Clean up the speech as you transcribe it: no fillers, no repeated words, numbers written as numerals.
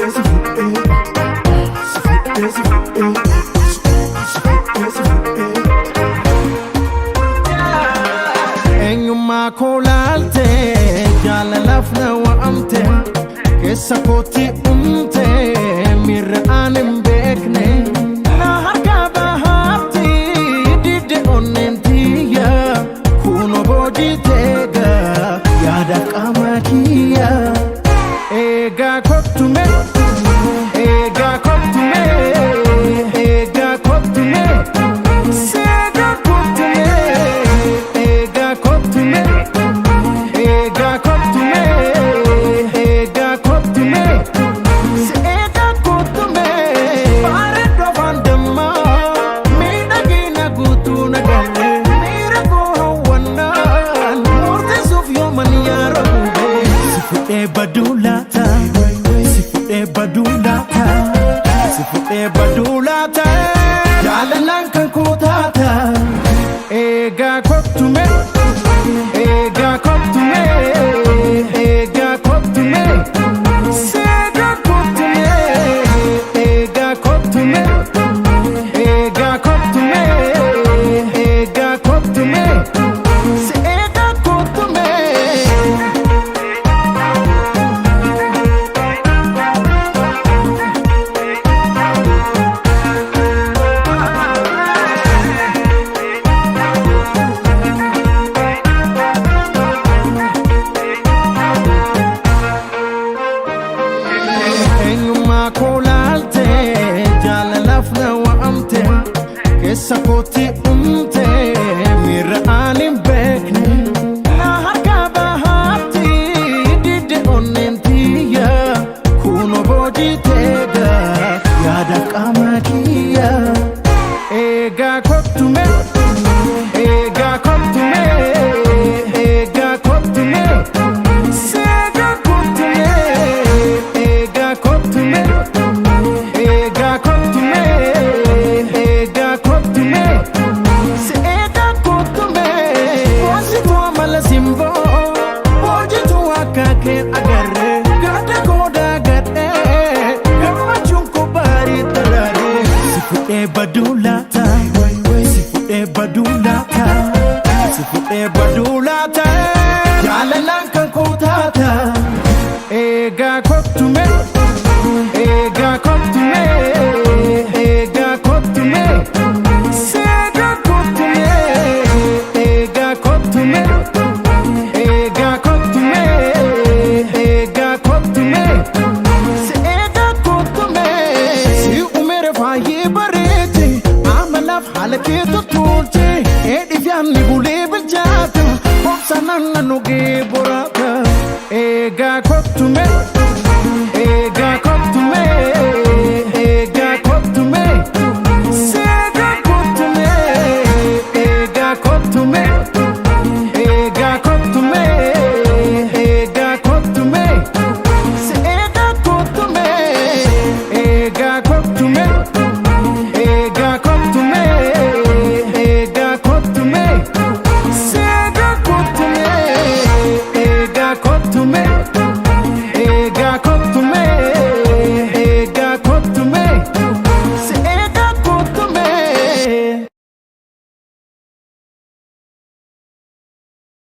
Si fuudhee, si fuudhee, si fuudhee, si fuudhee, si fuudhee. Eenyummaa koo laaltee, jaalalaaf na waamte, keessa kootti umte miirra aan hin beekne. Na harkaa bahaatti didde onneen tiyya, kunoo boojiteega yaadaaf qaama kiyya. Eegaa kottume, eegaa kottume, eegaa kottume, seegaa kottume, eegaa kottume, eegaa kottume, eegaa kottume, eegaa kottume. Bareedduu afaan dammaa, miidhagina guutuu nagarree, miira koo hawwannaan murteessuuf yooman yaara gubee. Si fudhee baduu laata? Si fudhee baduu laata? Si fudhee baduu laata? Jaalalaan kan koo taata. Eegaa kottume, eegaa kottume, eegaa kottume, seegaa kottume, eegaa kottume, eegaa kottume, eegaa kottume, eegaa kottume. Eenyummaa koo laaltee, jaalalaaf na waamte, keessa kootti umte miira aan hin beekne. Na harkaa bahaatti didde onneen tiyya, kunoo boojiteega yaadaaf qaama kiyya. Eegaa kottume, eegaa kottume, eegaa kottume, seegaa kottume, eegaa kottume, eegaa kottume, eegaa kottume, eegaa kottume. Boonsituu amala simboo, boojituu akka kee agarree, gadda koo daagadhee, gammachuun koo baarii daraaree. Si fudhee baduu laata? Si fudhee baduu laata? Si fudhee baduu laata? Jaalalaan kan koo taata. Eegaa kottume, eegaa kottume, eegaa kottume, seegaa kottume, eegaa kottume, eegaa kottume, eegaa kottume, eegaa kottume. Si umere faayee bareeche, amalaaf haala keetu tolche, dheedhiif yaadni bulee bilchaata, obsa nanna nugee boraata. Eegaa kottume.